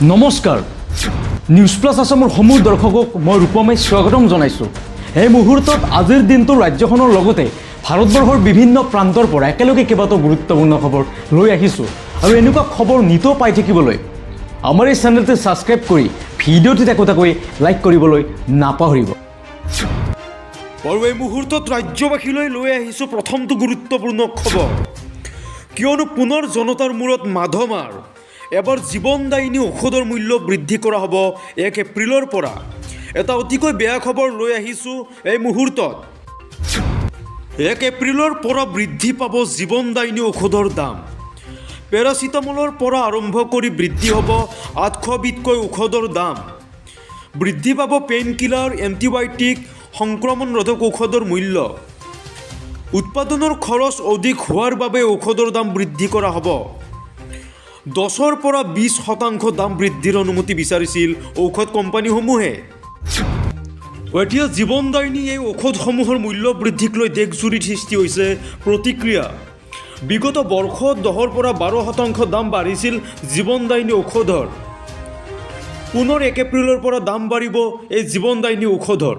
নমস্কাৰ, news plus আছামৰ সমূহ দৰ্শকক মই ৰূপমে স্বাগতম জনাইছোঁ। এই মুহূৰ্তত আজিৰ দিনটো ৰাজ্যখনৰ লগতে ভাৰতবৰ্ষৰ বিভিন্ন প্ৰান্তৰ পৰা একেলগে কেইবাটাও গুৰুত্বপূৰ্ণ খবৰ লৈ আহিছোঁ আৰু এনেকুৱা খবৰ নিতৌ পাই থাকিবলৈ আমাৰ এই চেনেলটো ছাবস্ক্ৰাইব কৰি ভিডিঅ'টোত একোটাকৈ লাইক কৰিবলৈ নাপাহৰিব। আৰু এই মুহূৰ্তত ৰাজ্যবাসীলৈ লৈ আহিছোঁ প্ৰথমটো গুৰুত্বপূৰ্ণ খবৰ। কিয়নো পুনৰ জনতাৰ মূৰত মাধমাৰ। এবাৰ জীৱনদায়িনী ঔষধৰ মূল্য বৃদ্ধি কৰা হ'ব 1 এপ্ৰিলৰ পৰা। এটা অতিকৈ বেয়া খবৰ লৈ আহিছোঁ এই মুহূৰ্তত। 1 এপ্ৰিলৰ পৰা বৃদ্ধি পাব জীৱনদায়িনী ঔষধৰ দাম। পেৰাচিটামলৰ পৰা আৰম্ভ কৰি বৃদ্ধি হ'ব 800 বিধকৈ ঔষধৰ দাম। বৃদ্ধি পাব পেইন কিলাৰ, এণ্টিবায়'টিক, সংক্ৰমণ ৰোধক ঔষধৰ মূল্য। উৎপাদনৰ খৰচ অধিক হোৱাৰ বাবে ঔষধৰ দাম বৃদ্ধি কৰা হ'ব। 10ৰ পৰা 20% দাম বৃদ্ধিৰ অনুমতি বিচাৰিছিল ঔষধ কোম্পানীসমূহে। এতিয়া জীৱনদায়িনী এই ঔষধসমূহৰ মূল্য বৃদ্ধিক লৈ দেশজুৰি সৃষ্টি হৈছে প্ৰতিক্ৰিয়া। বিগত বৰ্ষত 10ৰ পৰা 12% দাম বাঢ়িছিল জীৱনদায়িনী ঔষধৰ। পুনৰ 1 এপ্ৰিলৰ পৰা দাম বাঢ়িব এই জীৱনদায়িনী ঔষধৰ।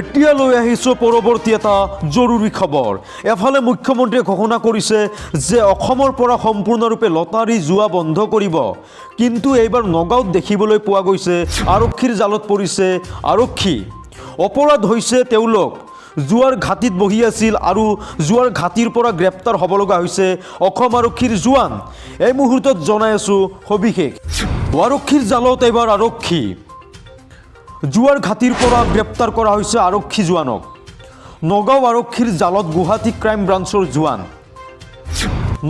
এতিয়া লৈ আহিছোঁ পৰৱৰ্তী এটা জৰুৰী খবৰ। এফালে মুখ্যমন্ত্ৰীয়ে ঘোষণা কৰিছে যে অসমৰ পৰা সম্পূৰ্ণৰূপে লটাৰী, জুৱা বন্ধ কৰিব। কিন্তু এইবাৰ নগাঁৱত দেখিবলৈ পোৱা গৈছে, আৰক্ষীৰ জালত পৰিছে আৰক্ষী। অপৰাধ হৈছে তেওঁলোক জুৱাৰ ঘাটিত বহি আছিল আৰু জুৱাৰ ঘাটিৰ পৰা গ্ৰেপ্তাৰ হ'ব লগা হৈছে অসম আৰক্ষীৰ জোৱান। এই মুহূৰ্তত জনাই আছোঁ সবিশেষ। আৰক্ষীৰ জালত এইবাৰ আৰক্ষী। জুৱাৰ ঘাটিৰ পৰা গ্ৰেপ্তাৰ কৰা হৈছে আৰক্ষী জোৱানক। নগাঁও আৰক্ষীৰ জালত গুৱাহাটী ক্ৰাইম ব্ৰাঞ্চৰ জোৱান।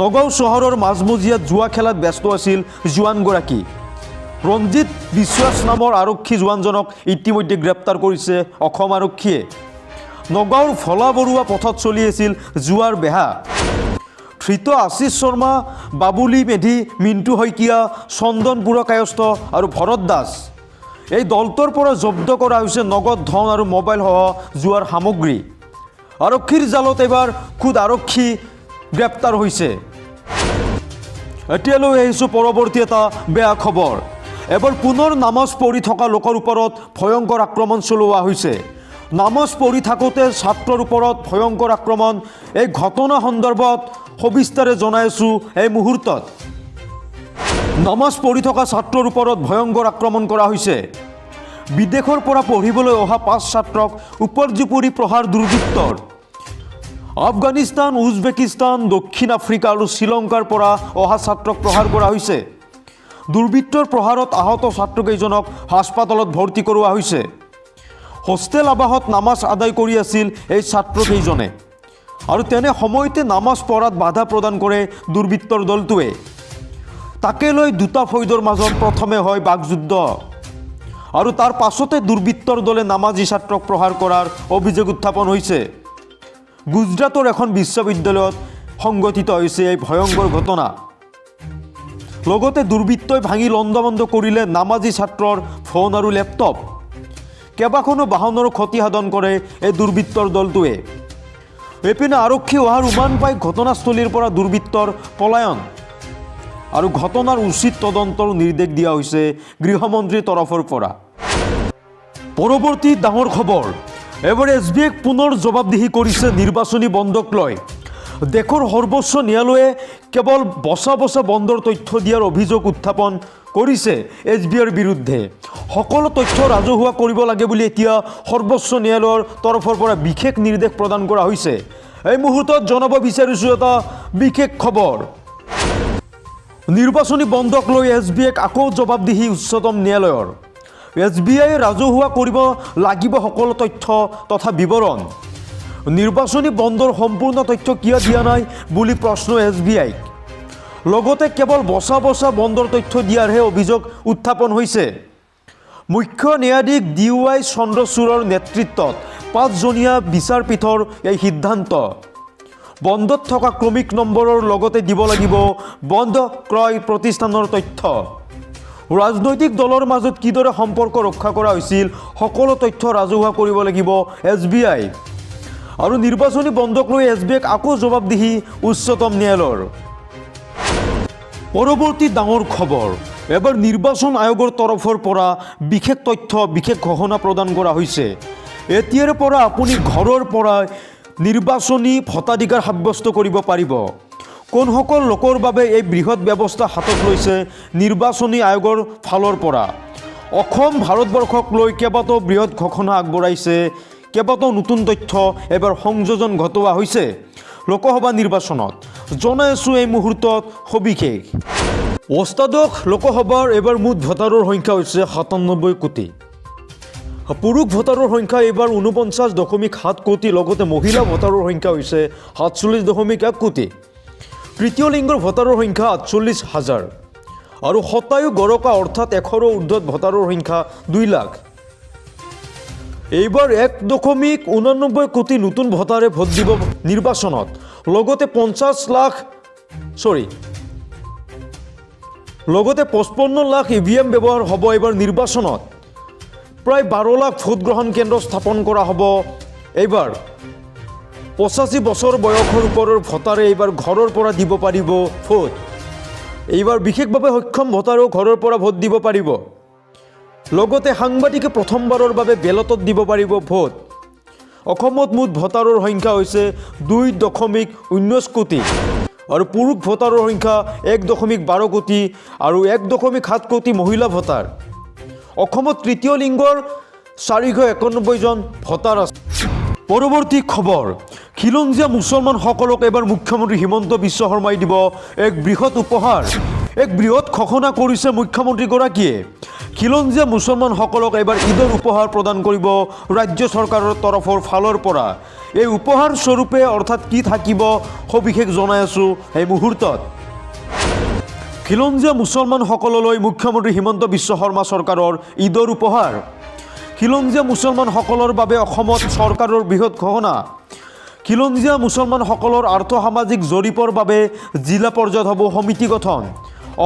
নগাঁও চহৰৰ মাজমজিয়াত জুৱা খেলাত ব্যস্ত আছিল জোৱানগৰাকী। ৰঞ্জিত বিশ্বাস নামৰ আৰক্ষী জোৱানজনক ইতিমধ্যে গ্ৰেপ্তাৰ কৰিছে অসম আৰক্ষীয়ে। নগাঁৱৰ ভোলা বৰুৱা পথত চলি আছিল জুৱাৰ বেহা। ধৃত আশীষ শৰ্মা, বাবুলি মেধি, মিণ্টু শইকীয়া, চন্দন পুৰকায়স্থ আৰু ভৰত দাস। এই দলটোৰ পৰা জব্দ কৰা হৈছে নগদ ধন আৰু মোবাইলসহ জুৱাৰ সামগ্ৰী। আৰক্ষীৰ জালত এইবাৰ খুদ আৰক্ষী গ্ৰেপ্তাৰ হৈছে। এতিয়া লৈ আহিছোঁ পৰৱৰ্তী এটা বেয়া খবৰ। এবাৰ পুনৰ নামাজ পঢ়ি থকা লোকৰ ওপৰত ভয়ংকৰ আক্ৰমণ চলোৱা হৈছে। নামাজ পঢ়ি থাকোঁতে ছাত্ৰৰ ওপৰত ভয়ংকৰ আক্ৰমণ। এই ঘটনা সন্দৰ্ভত সবিস্তাৰে জনাই আছোঁ এই মুহূৰ্তত। নামাজ পঢ়ি থকা ছাত্ৰৰ ওপৰত ভয়ংকৰ আক্ৰমণ কৰা হৈছে। বিদেশৰ পৰা পঢ়িবলৈ অহা পাঁচ ছাত্ৰক উপৰ্যুপৰি প্ৰহাৰ দুৰ্বৃত্তৰ। আফগানিস্তান, উজবেকিস্তান, দক্ষিণ আফ্ৰিকা আৰু শ্ৰীলংকাৰ পৰা অহা ছাত্ৰক প্ৰহাৰ কৰা হৈছে। দুৰ্বৃত্তৰ প্ৰহাৰত আহত ছাত্ৰকেইজনক হাস্পাতালত ভৰ্তি কৰোৱা হৈছে। হোষ্টেল আৱাসত নামাজ আদায় কৰি আছিল এই ছাত্ৰকেইজনে আৰু তেনে সময়তে নামাজ পঢ়াত বাধা প্ৰদান কৰে দুৰ্বৃত্তৰ দলটোৱে। তাকে লৈ দুটা ফৈদৰ মাজত প্ৰথমে হয় বাকযুদ্ধ আৰু তাৰ পাছতে দুৰ্বৃত্তৰ দলে নামাজী ছাত্ৰক প্ৰহাৰ কৰাৰ অভিযোগ উত্থাপন হৈছে। গুজৰাটৰ এখন বিশ্ববিদ্যালয়ত সংঘটিত হৈছে এই ভয়ংকৰ ঘটনা। লগতে দুৰ্বৃত্তই ভাঙি লণ্ডভণ্ড কৰিলে নামাজী ছাত্ৰৰ ফোন আৰু লেপটপ। কেইবাখনো বাহনৰ ক্ষতি সাধন কৰে এই দুৰ্বৃত্তৰ দলটোৱে। এইপিনে আৰক্ষী অহাৰ উমান পাই ঘটনাস্থলীৰ পৰা দুৰ্বৃত্তৰ পলায়ন আৰু ঘটনাৰ উচিত তদন্তৰ নিৰ্দেশ দিয়া হৈছে গৃহমন্ত্ৰীৰ তৰফৰ পৰা। পৰৱৰ্তী ডাঙৰ খবৰ। এবাৰ এছ বি আইক পুনৰ জবাবদিহি কৰিছে নিৰ্বাচনী বণ্ডক লৈ। দেশৰ সৰ্বোচ্চ ন্যায়ালয়ে কেৱল বচা বচা বণ্ডৰ তথ্য দিয়াৰ অভিযোগ উত্থাপন কৰিছে এছ বি আইৰ বিৰুদ্ধে। সকলো তথ্য ৰাজহুৱা কৰিব লাগে বুলি এতিয়া সৰ্বোচ্চ ন্যায়ালয়ৰ তৰফৰ পৰা বিশেষ নিৰ্দেশ প্ৰদান কৰা হৈছে। এই মুহূৰ্তত জনাব বিচাৰিছোঁ এটা বিশেষ খবৰ। নিৰ্বাচনী বণ্ডক লৈ এছ বি আইক আকৌ জবাবদিহি উচ্চতম ন্যায়ালয়ৰ। এছ বি আইয়ে ৰাজহুৱা কৰিব লাগিব সকলো তথ্য তথা বিৱৰণ। নিৰ্বাচনী বণ্ডৰ সম্পূৰ্ণ তথ্য কিয় দিয়া নাই বুলি প্ৰশ্ন এছ বি আইক। লগতে কেৱল বচা বচা বণ্ডৰ তথ্য দিয়াৰহে অভিযোগ উত্থাপন হৈছে। মুখ্য ন্যায়াধীশ ডি ৱাই চন্দ্ৰচূড়ৰ নেতৃত্বত পাঁচজনীয়া বিচাৰপীঠৰ এই সিদ্ধান্ত। বণ্ডত থকা ক্ৰমিক নম্বৰৰ লগতে দিব লাগিব বণ্ড ক্ৰয় প্ৰতিষ্ঠানৰ তথ্য। ৰাজনৈতিক দলৰ মাজত কিদৰে সম্পৰ্ক ৰক্ষা কৰা হৈছিল, সকলো তথ্য ৰাজহুৱা কৰিব লাগিব এছ বি আই। আৰু নিৰ্বাচনী বণ্ডক লৈ এছ বি আইক আকৌ জবাবদিহি উচ্চতম ন্যায়ালয়ৰ। পৰৱৰ্তী ডাঙৰ খবৰ। এবাৰ নিৰ্বাচন আয়োগৰ তৰফৰ পৰা বিশেষ তথ্য, বিশেষ ঘোষণা প্ৰদান কৰা হৈছে। এতিয়াৰ পৰা আপুনি ঘৰৰ পৰা নিৰ্বাচনী ভোটাধিকাৰ সাব্যস্ত কৰিব পাৰিব। কোনসকল লোকৰ বাবে এই বৃহৎ ব্যৱস্থা হাতত লৈছে নিৰ্বাচনী আয়োগৰ ফালৰ পৰা? অসম, ভাৰতবৰ্ষক লৈ কেইবাটাও বৃহৎ ঘোষণা আগবঢ়াইছে। কেইবাটাও নতুন তথ্য এবাৰ সংযোজন ঘটোৱা হৈছে লোকসভা নিৰ্বাচনত। জনাই আছোঁ এই মুহূৰ্তত সবিশেষ। অষ্টাদশ লোকসভাৰ এইবাৰ মুঠ ভোটাৰৰ সংখ্যা হৈছে 97 কোটি। পুৰুষ ভোটাৰৰ সংখ্যা এইবাৰ 49.7 কোটি, লগতে মহিলা ভোটাৰৰ সংখ্যা হৈছে 47.1 কোটি। তৃতীয় লিংগৰ ভোটাৰৰ সংখ্যা 48 হাজাৰ আৰু শতায়ু গৰকা, অৰ্থাৎ 100ৰো ঊৰ্ধত ভোটাৰৰ সংখ্যা 2 লাখ। এইবাৰ 1.89 কোটি নতুন ভোটাৰে ভোট দিব নিৰ্বাচনত। লগতে 50 লাখ, ছৰি, লগতে 55 লাখ ইভিএম ব্যৱহাৰ হ'ব এইবাৰ নিৰ্বাচনত। প্ৰায় 12 লাখ ভোটগ্ৰহণ কেন্দ্ৰ স্থাপন কৰা হ'ব এইবাৰ। 85 বছৰ বয়সৰ ওপৰৰ ভোটাৰে এইবাৰ ঘৰৰ পৰা দিব পাৰিব ভোট। এইবাৰ বিশেষভাৱে সক্ষম ভোটাৰেও ঘৰৰ পৰা ভোট দিব পাৰিব। লগতে সাংবাদিকে প্ৰথমবাৰৰ বাবে বেলটত দিব পাৰিব ভোট। অসমত মুঠ ভোটাৰৰ সংখ্যা হৈছে 2.19 কোটি আৰু পুৰুষ ভোটাৰৰ সংখ্যা 1.12 কোটি আৰু 1.7 কোটি মহিলা ভোটাৰ। অসমত তৃতীয় লিংগৰ 491জন ভোটাৰ আছে। পৰৱৰ্তী খবৰ, খিলঞ্জীয়া মুছলমানসকলক এইবাৰ মুখ্যমন্ত্ৰী হিমন্ত বিশ্ব শৰ্মাই দিব এক বৃহৎ উপহাৰ। এক বৃহৎ ঘোষণা কৰিছে মুখ্যমন্ত্ৰীগৰাকীয়ে। খিলঞ্জীয়া মুছলমানসকলক এইবাৰ ঈদৰ উপহাৰ প্ৰদান কৰিব ৰাজ্য চৰকাৰৰ তৰফৰ ফালৰ পৰা। এই উপহাৰ স্বৰূপে অৰ্থাৎ কি থাকিব, সবিশেষ জনাই আছোঁ এই মুহূৰ্তত। খিলঞ্জীয়া মুছলমানসকললৈ মুখ্যমন্ত্ৰী হিমন্ত বিশ্ব শৰ্মা চৰকাৰৰ ঈদৰ উপহাৰ। খিলঞ্জীয়া মুছলমানসকলৰ বাবে অসমত চৰকাৰৰ বৃহৎ ঘোষণা। খিলঞ্জীয়া মুছলমানসকলৰ আৰ্থসামাজিক জৰীপৰ বাবে জিলা পৰ্যায়ত হ'ব সমিতি গঠন।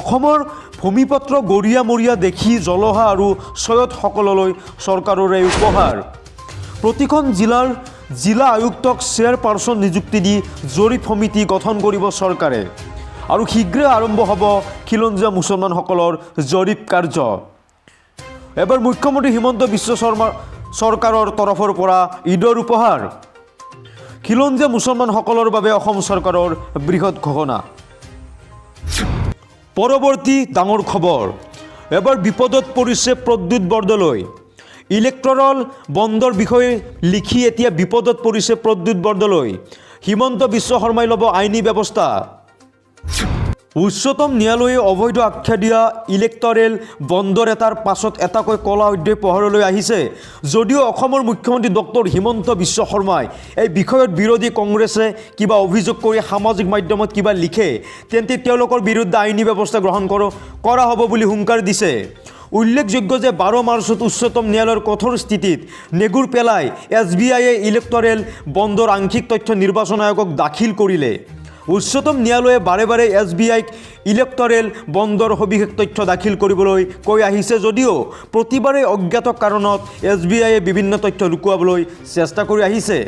অসমৰ ভূমিপত্ৰ গৰীয়া, মৰীয়া, দেশী, জলহা আৰু চৈয়দসকললৈ চৰকাৰৰ এই উপহাৰ। প্ৰতিখন জিলাৰ জিলা আয়ুক্তক চেয়াৰপাৰ্চন নিযুক্তি দি জৰীপ সমিতি গঠন কৰিব চৰকাৰে আৰু শীঘ্ৰে আৰম্ভ হ'ব খিলঞ্জীয়া মুছলমানসকলৰ জৰীপ কাৰ্য। এবাৰ মুখ্যমন্ত্ৰী হিমন্ত বিশ্ব শৰ্মা চৰকাৰৰ তৰফৰ পৰা ঈদৰ উপহাৰ। খিলঞ্জীয়া মুছলমানসকলৰ বাবে অসম চৰকাৰৰ বৃহৎ ঘোষণা। পৰৱৰ্তী ডাঙৰ খবৰ, এবাৰ বিপদত পৰিছে প্ৰদ্যুৎ বৰদলৈ। ইলেক্টৰেল বণ্ডৰ বিষয়ে লিখি এতিয়া বিপদত পৰিছে প্ৰদ্যুৎ বৰদলৈ। হিমন্ত বিশ্ব শৰ্মাই ল'ব আইনী ব্যৱস্থা। উচ্চতম ন্যায়ালয়ে অবৈধ আখ্যা দিয়া ইলেক্টৰেল বণ্ডৰ এটাৰ পাছত এটাকৈ কলা অধ্যায় পোহৰলৈ আহিছে। যদিও অসমৰ মুখ্যমন্ত্ৰী ডক্টৰ হিমন্ত বিশ্ব শৰ্মাই এই বিষয়ত বিৰোধী কংগ্ৰেছে কিবা অভিযোগ কৰি সামাজিক মাধ্যমত কিবা লিখে, তেন্তে তেওঁলোকৰ বিৰুদ্ধে আইনী ব্যৱস্থা গ্ৰহণ কৰা হ'ব বুলি হুংকাৰ দিছে। উল্লেখযোগ্য যে 12 মাৰ্চত উচ্চতম ন্যায়ালয়ৰ কঠোৰ স্থিতিত নেগুৰ পেলাই এছবিআইয়ে ইলেক্টৰেল বণ্ডৰ আংশিক তথ্য নিৰ্বাচন আয়োগক দাখিল কৰিলে। উচ্চতম ন্যায়ালয়ে বাৰে বাৰে এছবিআইক ইলেক্টৰেল বণ্ডৰ সবিশেষ তথ্য দাখিল কৰিবলৈ কৈ আহিছে যদিও প্ৰতিবাৰে অজ্ঞাত কাৰণত এছবিআইয়ে বিভিন্ন তথ্য লুকুৱাবলৈ চেষ্টা কৰি আহিছে।